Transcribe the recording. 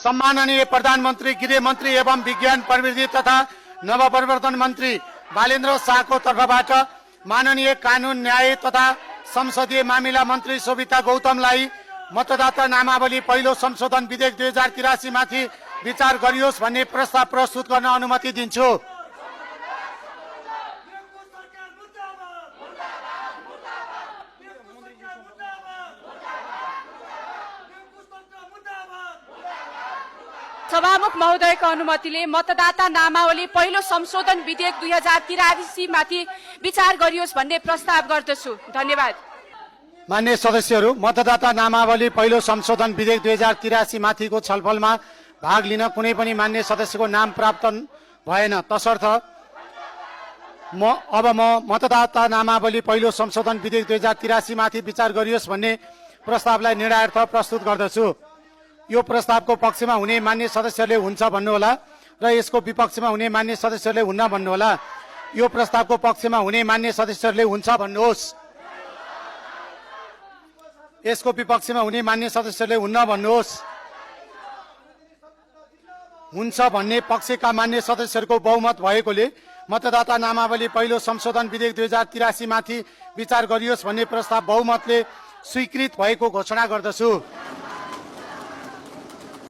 सम्माननीय प्रधानमन्त्री, गृहमन्त्री एवं विज्ञान प्रविधि तथा नवप्रवर्तन मन्त्री बालेन्द्र शाहको तर्फबाट माननीय कानून न्याय तथा संसदीय मामिला मन्त्री शोभिता गौतमलाई मतदाता नामावली पहिलो संशोधन विधेयक 2083 माथि विचार गरियोस् भन्ने प्रस्ताव प्रस्तुत गर्न अनुमति दिन्छु। सभामुख महोदयको अनुमतिले मतदाता नामावली पहिलो संशोधन विधेयक 2083 माथि विचार गरियोस् भन्ने प्रस्ताव गर्दछु। धन्यवाद। मान्य सदस्यहरू, मतदाता नामावली पहिलो संशोधन विधेयक 2083 माथिको छलफलमा भाग लिन कुनै पनि मान्य सदस्यको नाम प्राप्त भएन। तसर्थ म मतदाता नामावली पहिलो संशोधन विधेयक 2083 माथि विचार गरियोस् भन्ने प्रस्तावलाई निर्णयार्थ प्रस्तुत गर्दछु। यो प्रस्तावको पक्षमा हुने मान्य सदस्यहरूले हुन्छ भन्नुहोला र यसको विपक्षमा हुने मान्य सदस्यहरूले हुन्न भन्नुहोला। यो प्रस्तावको पक्षमा हुने मान्य सदस्यहरूले हुन्छ भन्नुहोस्। यसको विपक्षमा हुने मान्य सदस्यहरूले हुन्न भन्नुहोस्। हुन्छ भन्ने पक्षका मान्य सदस्यहरूको बहुमत भएकोले मतदाता नामावली पहिलो संशोधन विधेयक 2083 माथि विचार गरियोस् भन्ने प्रस्ताव बहुमतले स्वीकृत भएको घोषणा गर्दछु।